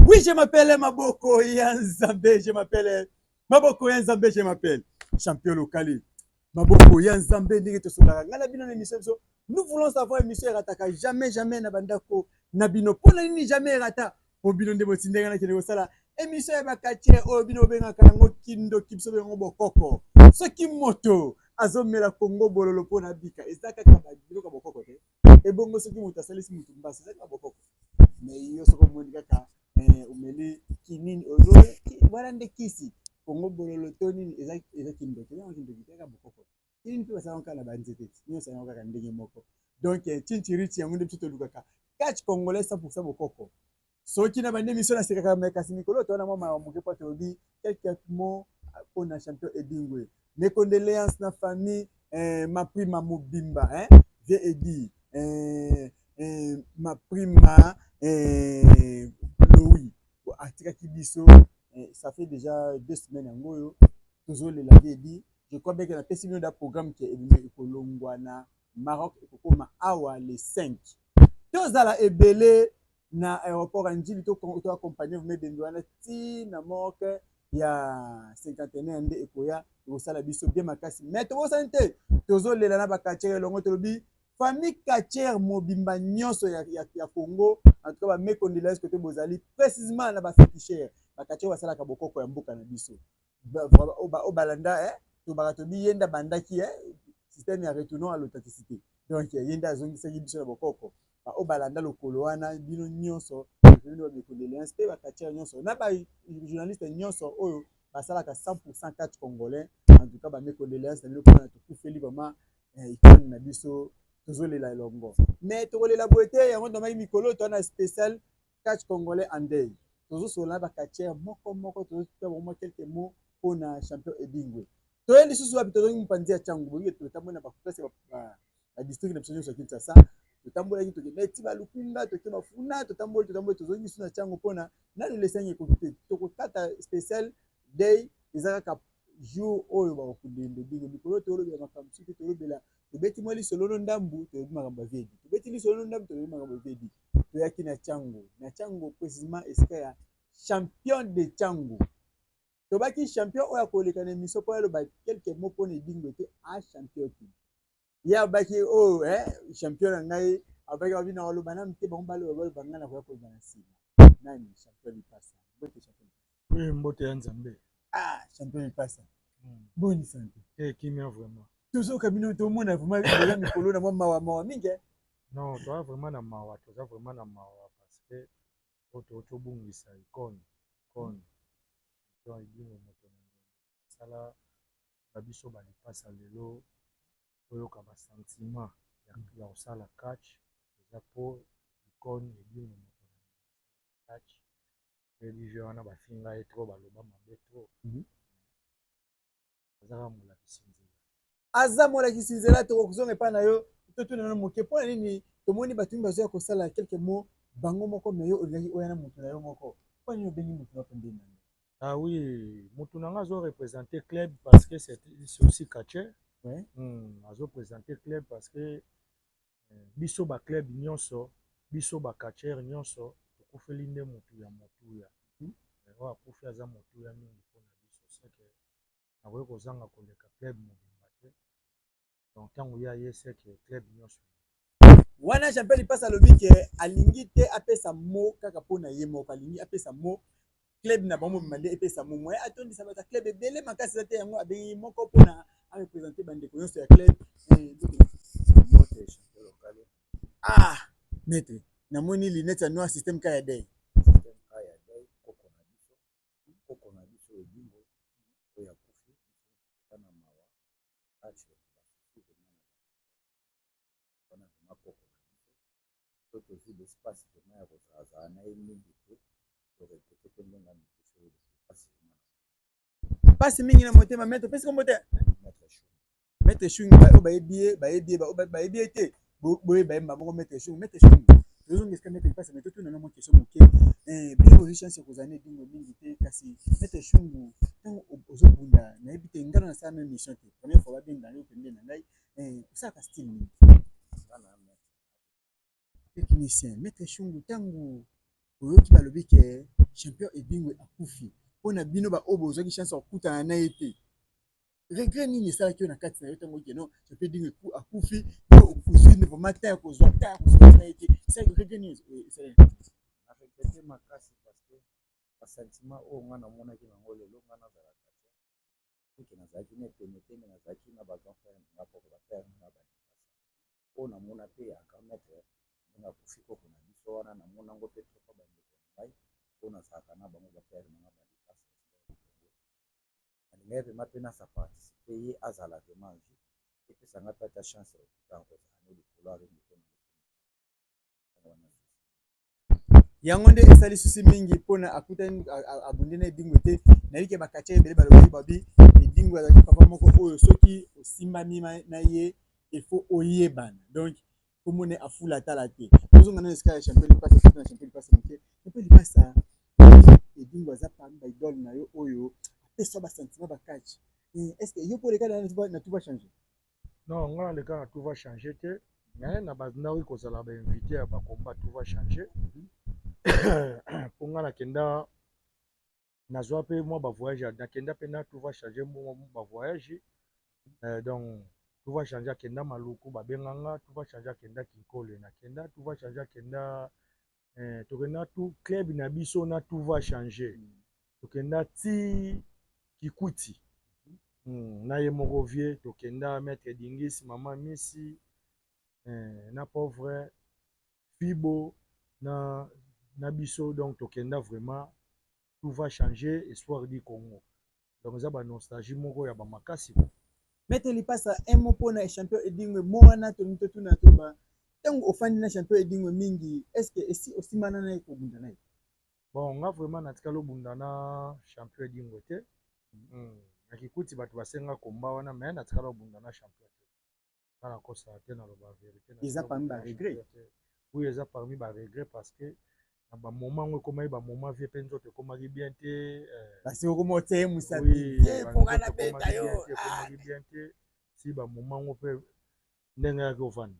Oui, je m'appelle Maboko ya Nzambe, je m'appelle Maboko ya Nzambe, je m'appelle champion local. Maboko ya Nzambe, ndenge tosolaka ngai na bino na émission biso. Nous voulons savoir, émission erataka jamais, jamais na bandako na bino. Mpona nini jamais erata? Po bino nde botindenge nakende kosala émission ya bacatcheurs oyo bino bobengaka yango kindoki, biso bengo bokoko. Soki moto azomela Kongo bololo mpona bika, eza kaka biloko ya bokoko te. Ebongo soki moto asalisi motu mbasi, eza kaka bokoko. Mais yo soki omoni kaka omeli kinini, wana nde kisi Kongo bololo to nini, eza kindoki? Eza kindoki te, kaka bokoko. Kinini mpe basalaka kaka na banzete nyonso yango kaka ndenge moko. Donc chinchirichi yango nde biso tolukaka, catch congolais 100 bokoko. Soki na bande émission nasekaka, mais kasi mikolo towana mwa mawa moke, mpo tolobi quelques mots mpona champion Edingwe. Mes condoléances na famille Maprima mobimba, hein? Vieux Edi, Maprima, Loui atikaki biso, ça fait déjà 2 semaines yango oyo tozolela vieux Edi. Je crois bien que napesi bino da programme ke ebimi, ekolongwa na Maroc, ekokóma awa le 5. Tozala ebele na aéroport ya Njili, toaccompagne vraiment ebembe wana ti na morgue ya Cinquantenaire. Nde ekoya, ekosala biso bien makasi. Mais tobosani te, tozolela na bacatcheurs elongo. Tolobi famille catcheur mobimba nyonso ya Congo, en tout cas bames condoléances kote bozali, précisément na baféticheurs, bacatcheurs basalaka bokoko ya mboka na biso, oyo balanda tobaka tobi ye nde abandaki système ya retournant à l'authenticité. Donc ye nde azongisaki biso na bokoko. Oyo balanda lokolo wana, bino nyonso, bino bames condoléances. Mpe bacatcheurs nyonso na bajournaliste nyonso oyo basalaka 100 catch congolais, en tout cas bames condoléances na bino mpona tokufeli vraiment icône na biso. Tozolela elongo, mais tokolela boye te. Yango tomaki mikolo toa na spécial catch congolais en deuil. Tozosolola na bacatcheurs moko moko, tozotya bango quelques mots mpona champion Edingwe. Toye lisusu wapi? Tozongi mopanzi ya Tshangu. Boyike totamboli na baplace, badistrict na biso nyonso ya Kinshasa. Totambolaki, tokende ti Balukunga, toke Bafuna, totamboli, totamboli, tozongi lisusu na Tshangu mpona nanu lesangi ekoki te. Tokokata spécial deuil, eza kaka jour oyo bakokundende Edingwe. Mikolo tolobela makambo mosusu te, tolobela, tobeti mwa lisolo no ndambu, tolobi makambo ya vedi, tobeti lisolo no ndambu, tolobi makambo ya vedi. Toyaki na Tshangu, na Tshangu précisément esika ya champion de Tshangu. Tobaki champion oyo akoleka na émission mpo aloba quelques mots mpona Edingwe te, a champion te. Ye abaki oyo champion na ngai, abaki babi na oloba nanu te, bango baloba, baloba, ngai nakoya koloba na nsima. Nani? Champion Lipasa, mbote champion. Oui, mbote ya Nzambe. Ah, champion Lipasa, boni santé? Eh, kimia vraiment. Tozoka bino, tomona vraiment eza mikolo na mwa mawa, mawa mingi. Non, toza vraiment na mawa, toza vraiment na mawa parce que oyo tobungisa icône, icône champion Edingwe, moto na asala na biso balipasa. Lelo toyoka basentiment ya kosala catch, eza po icône Edingwe, moto na catch. Oyebi vieux wana, bafinga ye trop, baloba mabe trop. Azaka molakisi nzela. Aza molakisi nzela. Tokozonga epai na yo, totuna nano moke: mpona nini tomoni bato mingi bazoya kosala quelques mots bango moko, mais yo olingaki oya na motu na yo moko? Mpona nini obengi motu na pembeni na yo? Ah oui, motu na nga azoreprésente club parce que c'est aussi catcheur. Azoprésente club parce que biso baclub nyonso, biso bacatcheurs nyonso, tokufeli nde motu ya motuya. Oyo akufi aza motuya mingi mpona biso. Seke nakoki kozanga koleka club mobimba te. Donc ntango ye aye, seke club nyonso. Wana champion Lipasa alobi ke alingi te apesa mo kaka mpona ye moko, alingi apesa mo club na bango mobimba nde epesa mo. Moye atondisa bato ya club ebele makasi eza te, yango abengi moko mpona areprésente bandeko nyonso ya club. Mbote, champion local. Ah, maître, namoni lunette ya noir, système ka ya deuil. Système ka ya deuil. Koko na biso, koko na biso Edingwe oyo akufi, eza na mawa. Catch basusu vraiment wana, vraiment koko na biso. So tozwi l'espace vraiment ya kozalazala na ye mingi te, torépéter te ndenge amikufi, mpasi vraiment. Mpasi mingi na motema. Maître, opesi kombo te? Maître Chou. Maître Shungu, oyo bayebi ye bayebi ye, oyo bayebi ye te boyeba ye mbango. Maître Shungu, maître Shungu, tozonga esika maître Lipasa, mais totuna na mwa question moke. Bino bozwi chance ya kozala na Edingwe mingi te, kasi maître Shungu, ntango ozobunda, nayebi te, ngano nasala na émission te, première fois babenga yo pembeni na ngai, osalaka style nini? Nga na maître. Technicien. Maître Shungu, ntango Oyoki balobi ke champion Edingwe akufi. Mpo na bino baoyo bozwaki chance ya kokutana na ye te, regret nini esalaki yo na kati na yo ntango oke non, champion Edingwe akufi, yo ozwi vraiment temps ya kozwa temps ya kozwa na ye te? Esalaki regret nini esalaki? Na regretter makasi parce que basentiment oyo nga namonaki nango lelo, nga nazalaka te eke nazalaki ne pene te, me nazalaki na bagrand frère na nga, poko bapère na nga balipasa oyo namona mpe ya grand maître ndenge akufi, koko na biso wana. Namona yango mpe trop pa bandeko na ngai oyo nazalaka na bango, bapère na nga balipasa. Nalingaki vraiment mpe nasa participe, ye azala vraiment en vie, epesanga mpe ata chance ya kokutana, kozala ne likolo ya ringo mpo na wana. Yango nde esali souci mingi mpona akutani, abundi na Edingwe te. Nayebi ke bacatcheurs ebele balobaki, babi Edingwe azalaki papa moko oyo soki osimbami na ye, il faut oyebana. Donc komona afula atala te. Tozonga na esika ya champion Lipasa. Na champion Lipasa moke, champion Lipasa, Edingwe aza parmi baidole na yo oyo apesa basentiment bacatch. Est ce que yo mpo oleka na Tout va changer? Non, nga naleka na Tout va changer te, mais na bandaki kozala bainvité ya bacombat Tout va changer, mpo nga nakenda, nazwa mpe mwa bavoyage, nakenda mpe na Tout va changer mwa bavoyage. Donc Tout va changer akenda Maluku, babenganga. Tout va changer akenda Kinkole, nakenda. Tout va changer akenda, tokenda tout club na biso na Tout va changer, tokenda ti Kikuti na ye moko vie. Tokenda maître Dingis, mama Misi, na pauvre Fibo na biso. Donc tokenda vraiment Tout va changer, Espoir du Congo. Donc eza banostalgie moko ya bamakasi. Maître Lipasa, un mot mpona champion Edingwe. Mo wana tolingi totuna, toba ntango ofandi na champion Edingwe mingi, est ce que esi osimbana na ye, kobunda na ye? Bon, nga vraiment natikali obunda na champion Edingwe te. Nakikuti bato basenga komba wana, mais natikali obunda na champion te. Nga nakosala te, naloba vérité. Eza parmi baregret? Oui, eza parmi baregret parce que na bamoment yango ekomaki bamoment vie mpe nzoto ekomaki bien te. Basi okoma otie ye mosapi mponga na beta yo. Ekomaki bien te si bamoment yango mpe ndenge ayaki ovanda.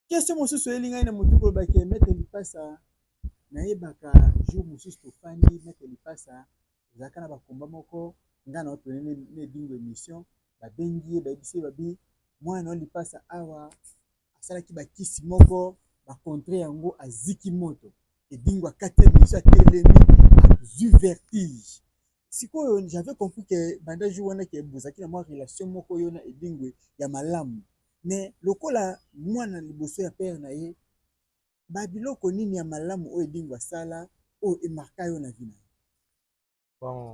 Question mosusu oyeli ngai na motu kolobaki, maître Lipasa, nayebaka jour mosusu tofandi, maître Lipasa, ozalaka na bakomba moko ngai na otone na Edingwe émission, babengi ye, bayebisi ye, babi mwana na Lipasa awa asalaki bakisi moko, bacontre yango, aziki moto. Edingwe akati émission, atelemi, azwi vertige. Sikoyo j'avais compris ke banda jour wana ke bozalaki na mwa relation moko, yo na Edingwe, ya malamu. Mais lokola mwana liboso ya père na ye, babiloko nini ya malamu oyo Edingwe asala oyo emarka yo na vie na yo? Bon,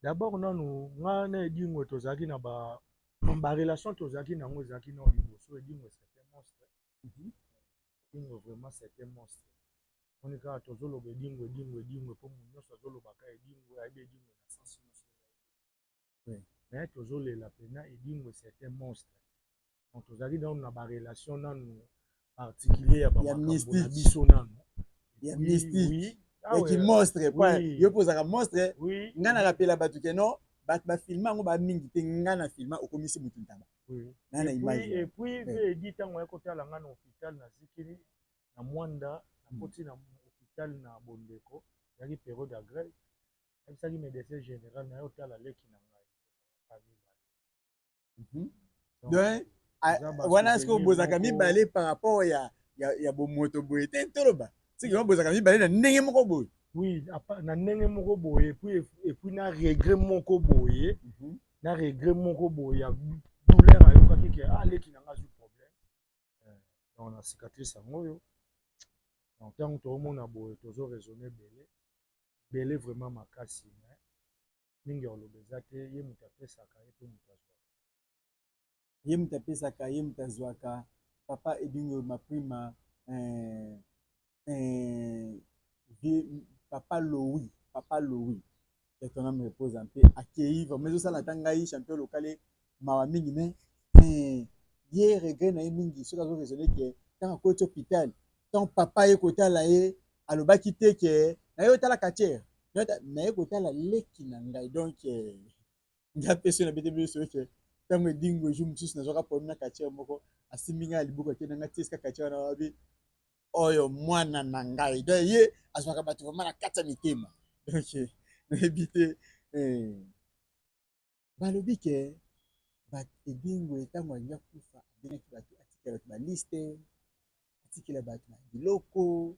d'abord nanu nga na Edingwe tozalaki na ba barelation, tozalaki nango, ezalaki nao liboso. Edingwe, c'était monstre. Edingwe vraiment, c'était monstre. Moni kaka tozoloba Edingwe, Edingwe, Edingwe, mpo moto nyonso azolobaka Edingwe ayebi Edingwe na sens nyonso. Mais tozolela mpena Edingwe, c'était monstre. Donc tozalaki nanu na barelation nanu particulier ya bamakambo na biso nanu. Ya mystique, ya kimonstre. Yo mpo ozalaka monstre. Nga na rapela bato ke non, bato bafilme yango bamingi te. Nga na filma okomisi motu ntaba na na image. Et puis ve edi ntango ya kotala nga na hôpital, nazikili na Mwanda, nakoti na hôpital na Bondeko, ezalaki période ya grève. Nayebisaki médecin général na ye otala leki na ngai, tozalaka mibale. Donc wana sikoyo bozalaka mibale par rapport ya bomoto boye te, toloba soki wana bozalaka mibale na ndenge moko boye? Oui, na ndenge moko boye, et puis na regret moko boye, na regret moko boye ya douleur ayokaki ke aleki na nga azwi problème. Donc na cicatrice yango oyo. Donc ntango toomona boye, tozo raisonne ebele ebele vraiment makasi, mais mingi ya koloba eza te. Ye moto apesaka, ye mpe moto azwaka. Ye moto apesaka, ye moto azwaka. Papa Edingwe Maprima, papa Lowi, papa Lowi, que ton âme repose en paix. Akei vraiment, ezosala ata ngai champion lokale mawa mingi. Mais ye regret na ye mingi, soki azo raisonne ke ntango akoti hôpital, ntango papa ye kotala ye, alobaki te ke naye otala quartier, naye kotala leki na ngai. Donc nga mpe so na bete biso ke ntango Edingwe, jour mosusu nazwaka problème na quartier moko, asimbi ngai ya libuku, ake na ngai ti esika quartier wana, wabi. Oyo mwana na ngai. Donc ye azwaka bato vraiment na kati ya mitema. Donc nayebi te eh. Balobi ke Edingwe ntango alingi akufa, abengaki bato, atikela bato baliste, atikela bato na biloko.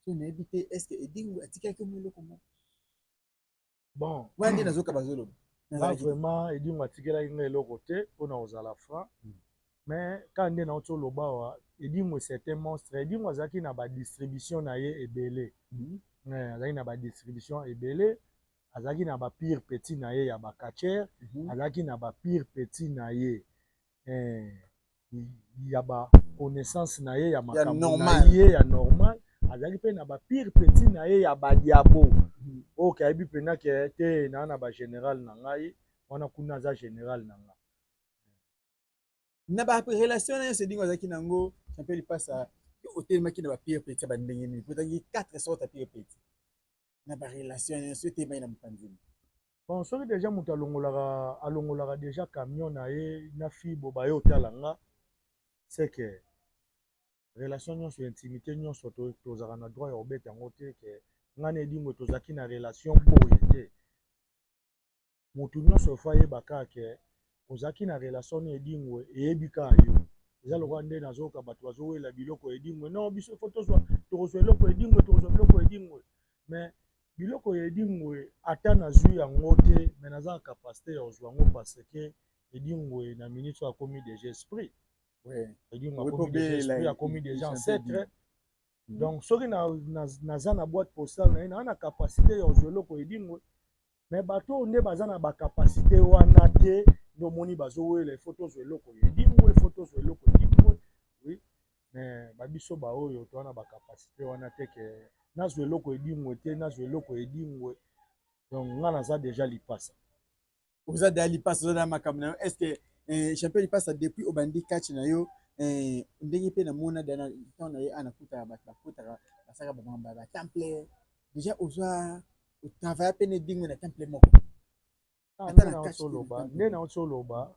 So nayebi te, est ce que Edingwe atikelaki mo eloko moko? Bon. Wana nde nazoka bazoloba. Nga vraiment, Edingwe atikelaki ngai eloko te, mpona kozala franc. Mais kaka nde nauti oloba awa, Edingwe, c'est un monstre. Edingwe azalaki na badistribution na ye ebele. Azalaki na badistribution ebele, azalaki na bapire petit na ye ya bacatcheurs, azalaki na bapire petit na ye ya baconnaissance na ye ya makambo na ye ya normal, azalaki mpe na bapire petit na ye ya badiabo oyo ke ayebi mpena ke te naa na bagénéral na ngai wana kuna, aza général na nga. Na barelation na nyonso Edingwe azalaki nango, champion Lipasa, otelemaki na bapire petit ya bandenge nini? Po otangi quatre sorte ya pire petit. Na barelation nyonso, otelemaki na mopanzini? Bon, soki déjà moto alongolaka déjà camion na ye na fibo, baye otala nga, c'est que relation nyonso, intimité nyonso, tozalaka na droit ya kobeta yango te ke ngai na Edingwe tozalaki na relation boye te. Motu nyonso efo ayeba kaka ke ozalaki na relation na Edingwe, eyebi kaka yo. Eza lokola nde nazoyoka bato bazowela biloko ya Edingwe. Non, biso fo tozwa, tokozwa eloko ya Edingwe, tokozwa biloko ya Edingwe. Mais biloko ya Edingwe, ata nazwi yango te, mais naza na capacité ya kozwa yango, parce que Edingwe na minute oyo akomi déjà esprit. Edingwe akomi déjà esprit, akomi déjà ancêtre. Donc soki naza na boîte postale na ye, naa na capacité ya kozwa eloko ya Edingwe. Mais bato oyo nde baza na bacapacité wana te, nde omoni bazowela: ifo tozwa eloko ya Edingwe, ifo tozwa eloko ya Edingwe. Oui, mais babiso baoyo toza na bacapacité wana te ke nazwa eloko Edingwe te, nazwa eloko Edingwe. Donc nga naza déjà Lipasa. Oza déjà Lipasa, oza na makambo na yo. Est ce que champion Lipasa, depuis obandi catch na yo, ndenge mpe namona da ntango na ye ana, nakutaka bato bakutaka, basalaka bamakambo ya batemple, déjà ozwa otravailla mpe na Edingwe na temple moko? Ata na oloba nde nauti oloba,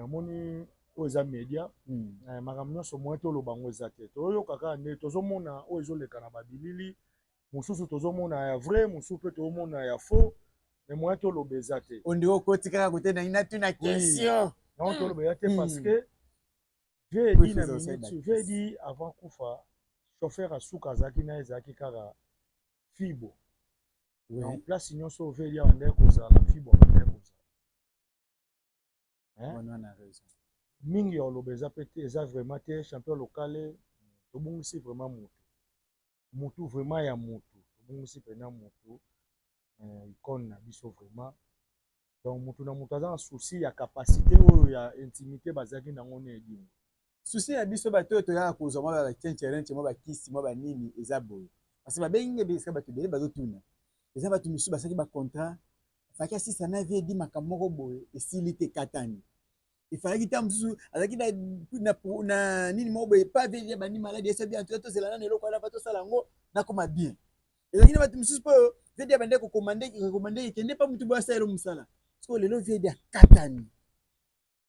omoni oyo eza média, makambo nyonso moye toloba yango eza te. Toyoka kaka nde tozomona oyo ezoleka na babilili mosusu, tozomona ya vrai, mosusu mpe tozomona ya faux, mais moyen toloba eza te. Ondire okoti kaka kote nangi natuna question. Yango toloba eza te, parce que vieux Edi, na minute vieux Edi avant kufa, chauffeur asuka azalaki na ye, ezalaki kaka Fibo. Donc place nyonso oyo vieux Edi abandaki kozala, Fibo abandaki kozala. Mingi ya koloba eza pe te, eza vraiment te. Champion Lokale, tobungisi vraiment motu, motu vraiment ya motu, tobungisi mpena motu, icône na biso vraiment. Donc motu na motu aza na souci ya capacité oyo ya intimité bazalaki nango na Edingwe. Souci na biso bato oyo toyaka kozwa mwa bacencerence, mwa bakisi, mwa banini, eza boye, parce que babengi nge esika bato ebele bazotuna. Eza bato misusu basalaki bacontrat, afalaki asisa na vieux Edi makambo moko boye, esili te, katani. Efalaki ntango mosusu azalaki na nini moko boye pa vieux Edi abandi maladi, esabi antuka tozela nano eloko wana, tosala yango nakoma bien. Ezalaki na bato mosusu mpo vieux Edi abandaki kocommander, recommander, ekende mpa motu boye asalelo mosala. Sikoyo lelo vieux Edi akatani,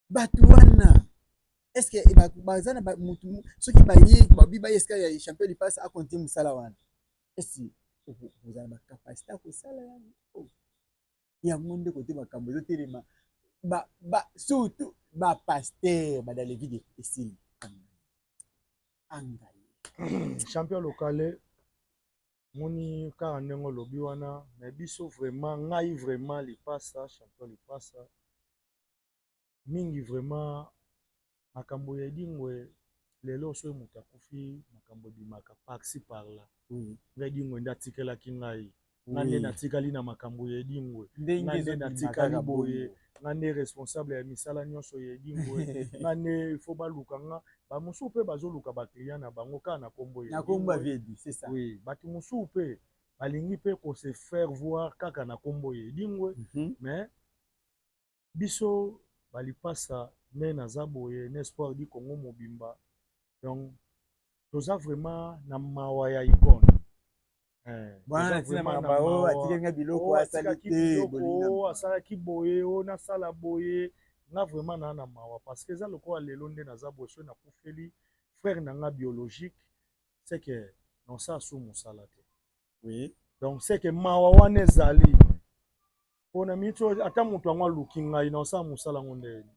bato wana est ce que baza na mutu soki baye babi baye esika ya champion Lipasa akontinue mosala wana? Est-ce ozala na bacapacité ya kosala yango? Yango nde kote makambo ezotelema, surtout bapasteur badale vide esili angai. Champion Lokale, moni kaka ndenge olobi wana, mais biso vraiment, ngai vraiment Lipasa, champion Lipasa, mingi vraiment makambo ya Edingwe. Lelo soki moto akufi, makambo ebimaka par-ci par-là. Ngai Edingwe nde atikelaki ngai, nga nde natikali na makambo ya Edingwe, nga nde natikali boye, nga nde responsable ya misala nyonso ya Edingwe, nga nde ifo baluka nga. Bamosusu mpe bazoluka baclient na bango kaka na nkombo ya Oui, bato mosusu mpe balingi mpe kose faire voir kaka na nkombo ya Edingwe. Mais biso balipasa nde naza boye na Espoir du Congo mobimba, donc toza vraiment na mawa ya icône. Biloko. Asalaki boye, o nasala boye, nga vraiment naa na mawa, parce que eza lokola lelo nde naza boye, soki nakufeli frère na nga biologique. C'est que nosala su mosala te. Oui. Donc c'est que mawa wana ezali mpona miniti oyo, ata moto yango aluki ngai, naosala mosala yango ndeni?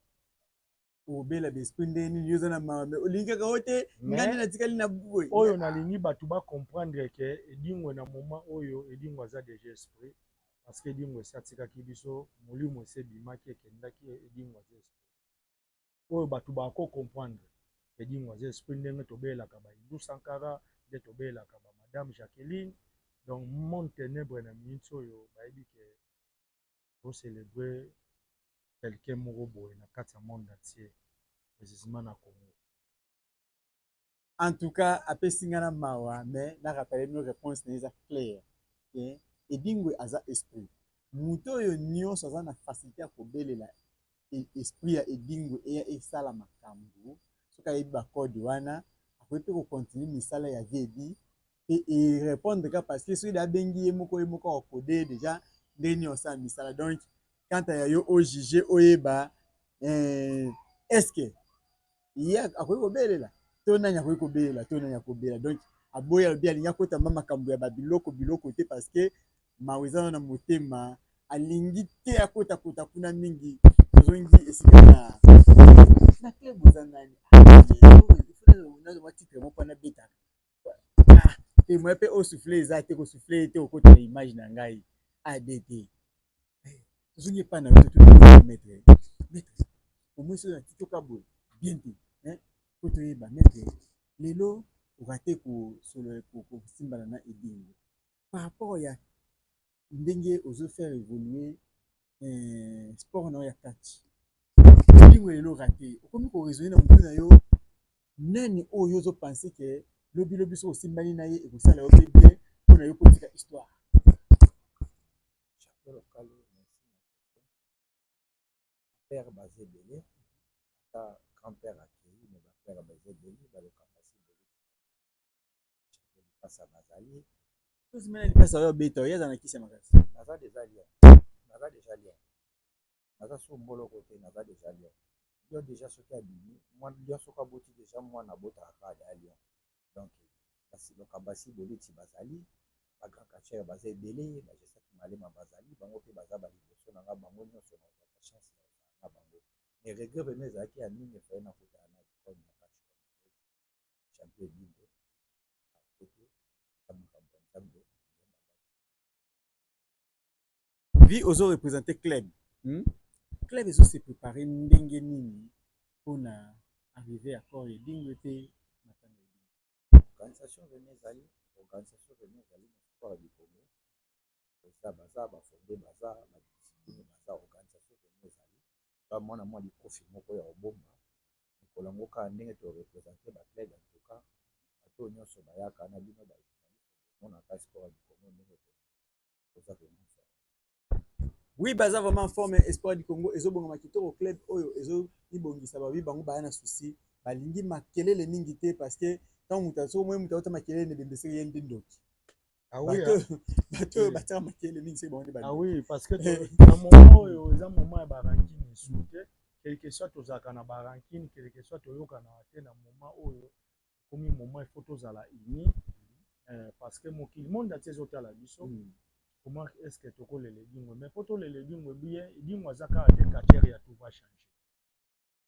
Obela baesprit ndenge nini? Yo oza na mawa, mais olingi kaka o te, ngai nde natikali na boye. Oyo nalingi bato bacomprendre ke Edingwe, na moment oyo, Edingwe aza déjà esprit, parce que Edingwe esi atikaki biso, molimo esi ebimaki, ekendaki. Edingwe aza esprit. Oyo bato bakocomprendre, Edingwe aza esprit, ndenge tobeyelaka bahindu Sankara, nde tobeyelaka bamadame Jacqueline. Donc monde ténèbre na miniti oyo bayebi ke tocélébrer quelqu'un moko boye na kati ya monde entier, précisément na Congo. En tout cas, apesi nga na mawa, mais na rappele bino, réponse na ye eza claire. Edingwe aza esprit. Moto oyo nyonso aza na facilité ya kobelela esprit ya Edingwe eya esala makambo, soki ayebi bacode wana, akoki mpe kocontinuer misala ya vie edi mpe erépondre ka, parce que soki abengi ye moko, ye moko akode déjà ndenge nini osala misala. Donc quant ya yo ojuge, oyeba est ce que ye akoki kobelela to nani akoki kobelela to nani akobelela. Donc aboyi, alobi alingi akotamba makambo ya babiloko biloko te, parce que mawa eza na motema, alingi te akotakota kuna mingi. Tozongi esika na club. Oza nani? Nazwa titre moko wana, betaka te moye mpe osouffle eza te, kosouffle te, okota na image na ngai adt. Tozongi epai na yo, maître. Maître, omoi soki na titoka boye bien te po toyeba, maître, lelo okate kosimbana na Edingwe par rapport ya ndenge ozofaire évoluer sport na yo ya kati. Edingwe lelo rate, okomi koraisonner na motu na yo, nani oyo ozopense ke lobi lobi soki osimbani na ye ekosala yo mpe bien mpona yo kotika histoire? Champion local, merci. Père baza ebele, ata grand père akei, mais bapère baza ebele, balokamba si ebele. Champion Lipasa bazali. Tosimana Lipasa oyo obeta, oyo aza na kisi ya makasi. Naza déjà lion, naza déjà lion, naza so mboloko te, naza déjà lion. Lion déjà soki abimi, lion soki aboti déjà mwana, abotaka kaka ya lion. Donc lokamba si boleti bazali, bagrand catcheur baza ebele, bajesaki malema bazali, bango mpe baza baliboso na nga. Bango nyonso nazwaka chance ya kozala na bango, mais regret vraiment ezalaki ya mingi, efai nakutana na icône na catch, champion Edingwe poto. Eza makambo ya Nzambe. Vi ozo représente club, Club ezose préparer ndenge nini mpona arrivé ya corps Edingwe te, matanga Edingwe? Organisation vraiment ezali, organisation vraiment ezali na Sport du Congo. Eza baza bafonde, baza badiscipline, baza organisation vraiment ezali. Bamwana mwa likofi moko ya kobomba mikolo yango kaka ndenge toreprésente baclub. En tout cas, bato oyo nyonso bayaka na bino bajournaliste, bomonaka Sport du Congo ndenge toza vraiment fort. Oui, baza vraiment forme. Espoir du Congo ezobongama kitoko. Club oyo ezomibongisa, babi bango baya na souci, balingi makelele mingi te, parce que ntango moto soki omoi moto auta makelele na ebembe, seki ye nde ndoki. Bato oyo batiaka makelele mingi, seki bango nde. Ah oui, parce que na moment oyo eza moment ya barancune esu te. Quelque soit tozalaka na barancune, quelque soit toyokanaka te, na moment oyo ekomi moment il faut tozala uni, parce que mokili, monde entier ezotala biso. Comment est ce que tokolela Edingwe? Mais mpo tolela Edingwe bien, Edingwe aza kaka te catcheur ya tout va changer.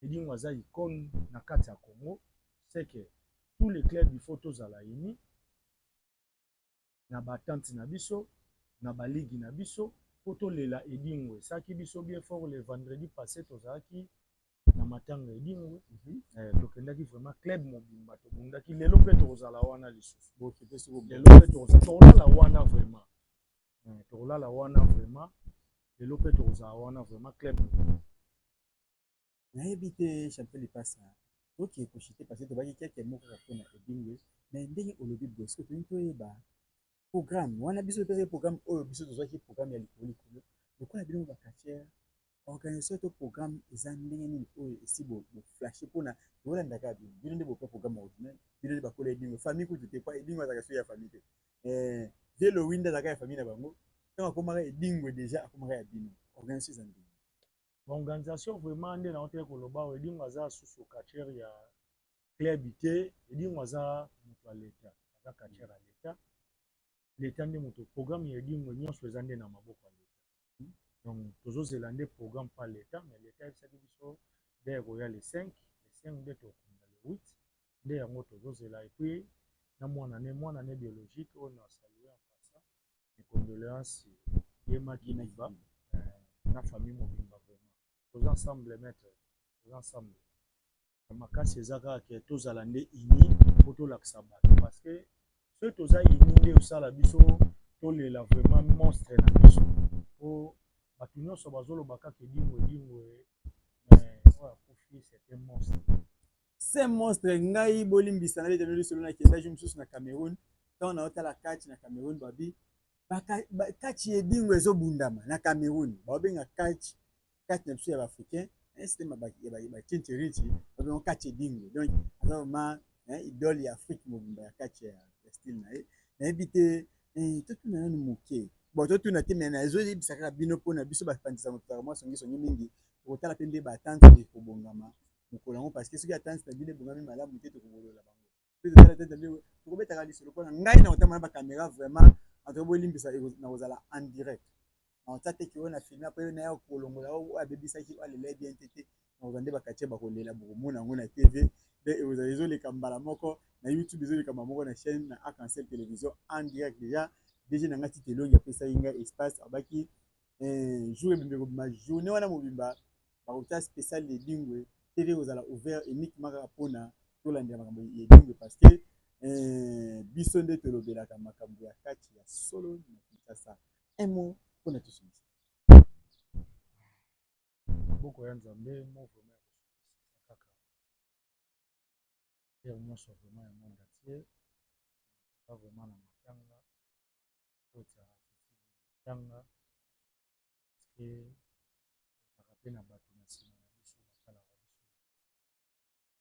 Edingwe aza icône na kati ya Congo. C'est que tous les clubs, il faut tozala uni na batante na biso, na baligi na biso, mpo tolela Edingwe. Esalaki biso bien fort. Le vendredi passé tozalaki na matanga Edingwe. Tokendaki vraiment club mobimba, tobundaki. Lelo mpe tokozala wana lisusu, lelo mpe tokolala wana vraiment, tokolala wana vraiment. Lelo mpe tokozala wana vraiment, club. Nayebi te, champion Lipasa, toke koshite parce que tobaki keke moko kaka mpona Edingwe. Mais ndenge olobi boye, soki tolingi toyeba programme wana, biso topesaki programme oyo, biso tozwaki programme ya likolo likolo lokola bino bacatcheur. Organisation to programme eza ndenge nini oyo esi boflashe mpona tolandaka bino? Bino nde bope programme original, bino nde bakola Edingwe, famille kutu te, po Edingwe azalaka soki ya famille te. Vie Lowinde azalaka ya famille na bango, ntango akomaka Edingwe déjà akomaka ya bino. Organisation eza ndenge? Organisation vraiment, nde na te koloba oyo, Edingwe aza susu catcheur ya club te. Edingwe aza moto ya leta, Aza catcheur ya l'État. L'État nde moto, programme ya Edingwe nyonso eza nde na maboko ya l'État. Donc tozozela nde programme par l'État, mais l'État ayebisaki biso nde ekoya le 5, le 5 nde tokunda, le 8 nde yango tozozela. Et puis na mwana ne, mwana ne biologique oyo na salue en passant, mes condoléances, yemaki Diba na famille mobimba. Vraiment toza ensemble, maître, toza ensemble makasi. Eza kaka ke tozala nde uni mpo tolakisa bato, parce que soki toza uni nde osala biso tolela vraiment monstre na biso, po bato nyonso bazoloba kaka Edingwe, Edingwe, mais oyo akufi, c'est un monstre. C'est monstre. Ngai bolimbisa na betami lisolo. Nakenda jour mosusu na Cameroun. Ntango naotala catch na Cameroun, babi catch Edingwe ezobundama na Cameroun. Baobenga catch, catch na biso ya baafricain, système ya bachinchirichi, babenga catch Edingwe. Donc aza vraiment idole ya Afrique mobimba ya catch, ya style na ye. Nayebi te, totuna nanu moke. Bon, totuna te, mais nazoyebisa kaka bino mpona biso bapandisa moto mwa songisongi mingi. Tokotala mpe nde batente ekobongama mokolo yango, parce que soki atente na bino ebongami malamu te, tokobolola bango mpe. Totala tente nde tokobetaka lisolo mpona ngai na kotamba na bacaméra. Vraiment antoka bolimbisa, na kozala en direct, na kotia te ke oyo na filme, après naya kolongola oyo abebisaki, oyo alela bien te. Te, na kozala nde bakatie bakolela, bokomona yango na TV nde ekozala ezoleka mbala moko na YouTube, ezoleka mbala moko na chaîne na Arc-en-Ciel Télévision en direct. Déjà DG na ngai Tite Elongi apesaki ngai espace, abaki jour ebimbe kobima, journée wana mobimba bakotia spécial Edingwe. TV kozala ouvert uniquement kaka mpona tolandela makambo ya Edingwe, parce que biso nde tolobelaka makambo ya kati ya solo na Kinshasa. Un mot mpona tosukisa. Maboko ya Nzambe mo vraiment ya kosukisa kaka terre nyonso vraiment ya monde entier eza vraiment na matanga oyo tiaka matanga, parce que ezalaka mpe na bato na nsima na biso batalaka biso.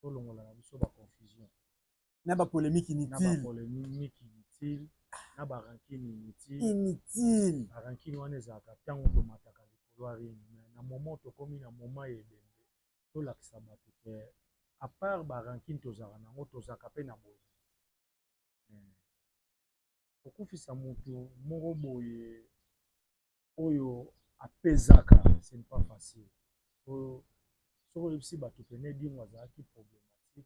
Tolongola na biso baconfusion na bapolémique na inutile. Bapolémique inutile na barancune inutile. Inutile. Barancune wana ezalaka ntango tomataka likolo ya ring, mais na moment tokómi na moment ya ebembe, tolakisa bato ke à part barancune tozalaka nango, tozalaka mpe na bolingo. Kokufisa motu moko boye oyo apesaka, ce n'est pas facile. Soki oyebisi bato pene Edingwe azalaki problématique,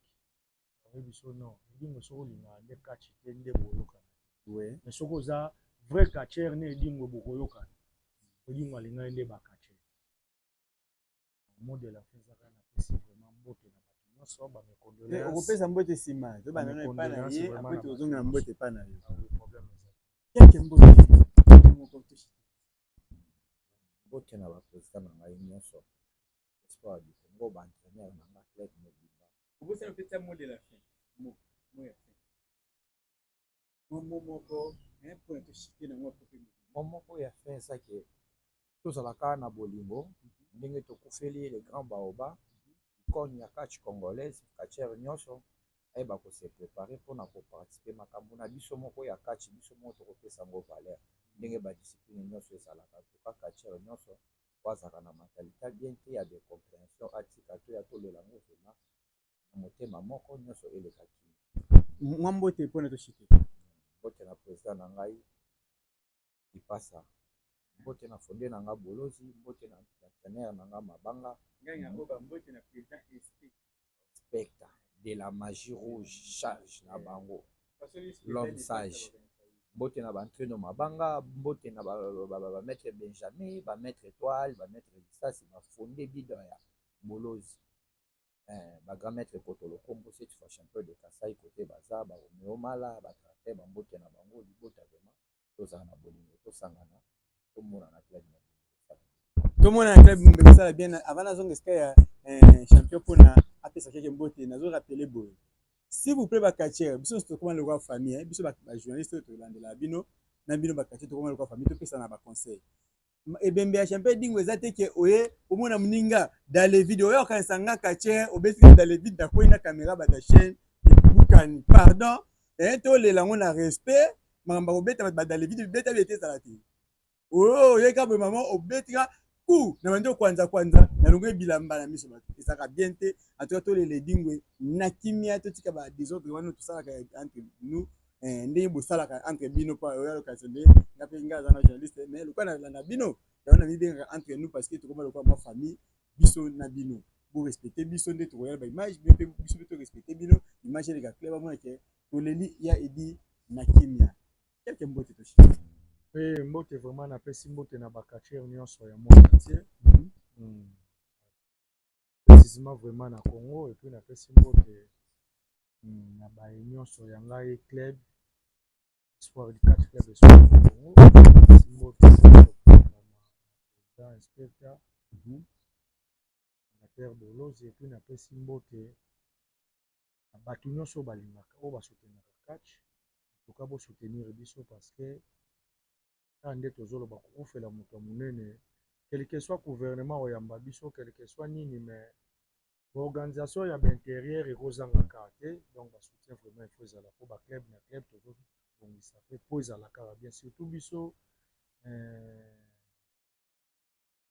oyebi so non, Edingwe soki olingaka nde catch te nde boyokana te, mais soki oza vrai catcheur ne Edingwe bokoyokana. Edingwe alingaki nde bacatcheur. Mot de la fin ezaka napesi vraiment mbote na bato nyonso, bamecondoléance. Okopesa mbote nsima, tobanda nano epai na ye, après tozongela mbote epai na yo. Problème eza. Quelque mbote moko toshi. Mbote na baprésident na ngai nyonso, Espoir du Congo, baentraîneur na nga, club mobimba. Obosana mpe tia mot de la fin, mot ya fin, mot moko mpona toshite nango apope. Mot moko ya fin eza ke tozala kaka na bolingo ndenge tokufeli le grand baoba, icône ya catch congolaise. Catcheur nyonso ayeba kose préparer mpona koparticiper makambo na biso moko ya catch. Biso moko tokopesa yango valeur ndenge badiscipline nyonso ezalaka. Toka catcheur nyonso po azalaka na mentalité bien te ya décompréhension, atika to ya tolela yango vraiment na motema moko, nyonso elekaki. Mwa mbote mpona toshite. Mbote na président na ngai Ipasa, mbote na fonde na nga Bolozi, mbote na entraîneur na nga Mabanga. Ngai yango, bambote na président Esprit. Spectre de la magie rouge, charge na bango, l'homme sage. Mbote na baentraîneur Mabanga, mbote na bamaître Benjamin, bamaître Étoile, bamaître Lisasi, bafonde bido ya Bolozi, bagrand maître Kotolo Kombo, sept fois champion de Kasai, kote baza baromeo mala batracteur, bambote na bango libota. Vraiment tozala na bolingo, tosangana, tomona na club na bolingo. Tomona na club mbe kosala bien. Avant nazonga esika ya champion mpona apesa keke mbote, nazorappeler boye: s'il vous plaît, bacatcheur, biso nyonso tokóma lokola famille. Biso bajournaliste oyo tolandela bino na bino bacatcheur, tokóma lokola famille, topesana baconseil. Ebembe ya champion Edingwe eza te ke oye omona moninga dans le vide, oyo okanisa nga catcheur, obeti dans le vide, nakwei na caméra, bata chaîne ebukani. Pardon, tolela yango na respect. Makambo akobeta bato ba dans le vide, beta bete ezala te. Oyo oyeka boye, mama, obetika ku na bandi okwanza kwanza na longo bilamba na miso bato, ezalaka bien te. En tout cas tolela Edingwe na kimia, totika ba désordre wana tosalaka entre nous. Ndenge bosalaka entre bino mpo oya lokanisa nde nga mpe nga aza na journaliste, mais lokola nalanda bino, yango na mibengaka entre nous, parce que tokoma lokola mwa famille. Biso na bino, borespecte biso nde tokoya na baimage. Bino mpe, biso mpe torespecte bino. Image eleka clair, bamona ke toleli ya Edi na kimia. Quelque mbote toshi. Mpe mbote vraiment, napesi mbote na bacatcheurs nyonso ya monde entier, précisément vraiment na Congo. Et puis napesi mbote na baye nyonso ya ngai, club Espoir du Catch, club Espoir du Congo. Napesi mbote président inspecteur fondateur Bolozi. Et puis napesi mbote na bato nyonso oyo balingaka, oyo basoutenaka catch. En tout cas, bosoutenir biso, parce que kaka nde tozoloba, kokufela moto ya monene, quel que soit gouvernement oyamba biso, quel que soit nini, mais baorganisation ya baintérieur ekozanga kaka te. Donc basoutien vraiment, il faut ezala, mpo baclub na club tozobongisa mpe mpo ezala kaka bien. Surtout biso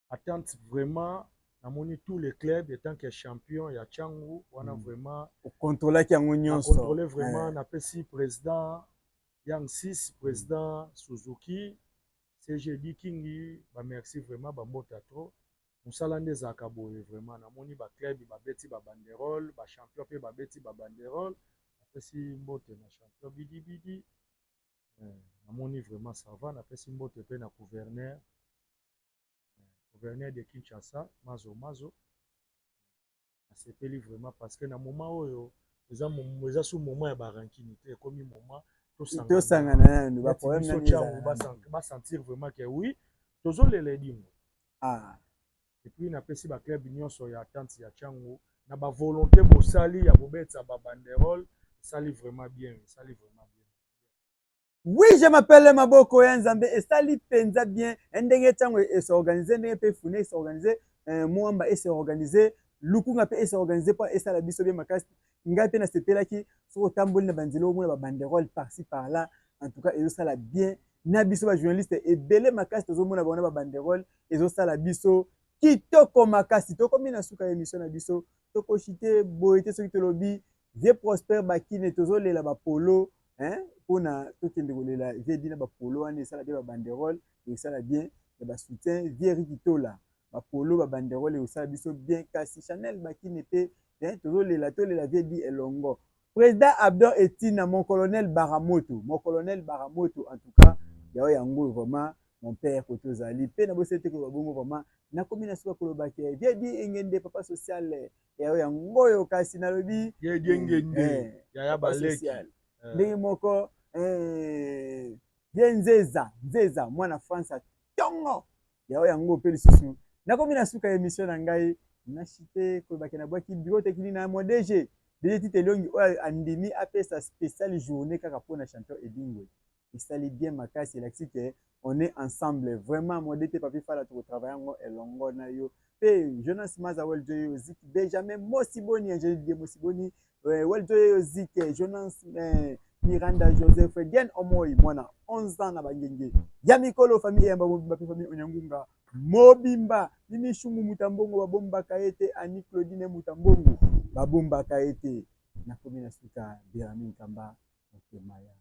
attente vraiment, namoni tous les clubs étant que champion ya Tshangu wana, vraiment. Okontrolaki yango nyonso. Contrôler vraiment. Napesi président Yang 6, président Suzuki, CGD Kingi bamerci vraiment, bambota trop. Mosala nde ezalaka boye. Vraiment, namoni baclub babeti babanderole, bachampion mpe babeti babanderole. Napesi mbote na champion Bidibidi. Namoni vraiment ça va. Napesi mbote mpe na gouverneur de Kinshasa, Mazo Mazo. Nasepeli vraiment, parce que na moment oyo eza su moment ya barancune te, ekomi moment tosangana nanu. Baproblème biso Tshangu basentir vraiment que oui, tozolela Edingwe. Et puis napesi baclub nyonso ya attente ya Tshangu na bavolonté bosali ya kobetisa babanderole. Esali vraiment bien, esali vraiment bien. Oui, je m'appelle Maboko ya Nzambe. Esali mpenza bien ndenge ntango esorganize, ndenge mpe Fune esorganize, Mwamba esorganize, Lukunga mpe esorganize, mpo esala biso bien makasi. Ngai mpe nasepelaki. Soki otamboli na banzela, omona babanderole par-ci par-là. En tout cas, ezosala bien na biso bajournaliste ebele makasi. Tozomona bango na babanderole, ezosala biso kitoko makasi. Tokomi na suka ya émission na biso. Tokoshi te boye te. Soki tolobi vieux Prosper Bakine, tozolela bapolo mpona tokende kolela vieux Edi na bapolo wana. Esala bien, babanderole esala bien ya basoutien. Vieux Riki Tola, bapolo, babanderole ekosala biso bien. Kasi Chanel Bakine mpe tozolela, tolela vieux Edi elongo. Président Abdor Etina, mon colonel Baramoto, mon colonel Baramoto, en tout cas yao yango vraiment, mon père, kote ozali mpe na boseli te koloba bongo. Vraiment, nakomi na suka koloba ke vieux Edi Engende, papa social, yao yango oyo. Kasi nalobi Edi Engende, yaya baleki. Ndenge moko vieux Nzeza Nzeza, mwana France ntongo, yao yango mpe lisusu. Nakomi na suka ya émission na ngai. Nashi te kolobaki, nabwaki bureau tekini na mo DG, DG Tite Elongi, oyo andimi apesa spécial journée kaka mpona champion Edingwe. Esali bien makasi, elakisi ke on est ensemble vraiment. Mo DT Papi Fala, tokotravaille yango elongo na yo mpe Jonas Maza Weljoyo Zik, Benjamin Mosiboni, Angelique Die Mosiboni Weljoyo Zik, Jonas Miranda, Joseph Diane Omoi, mwana 11 ans na bangenge ya mikolo, famille Eyamba mobimba mpe famille Onyangunga mobimba, Mimi Shungu Mutambongo babombaka ye te, Ani Claudine Mutambongo babombaka ye te. Nakomi na suka. Beramin Kamba, motema ya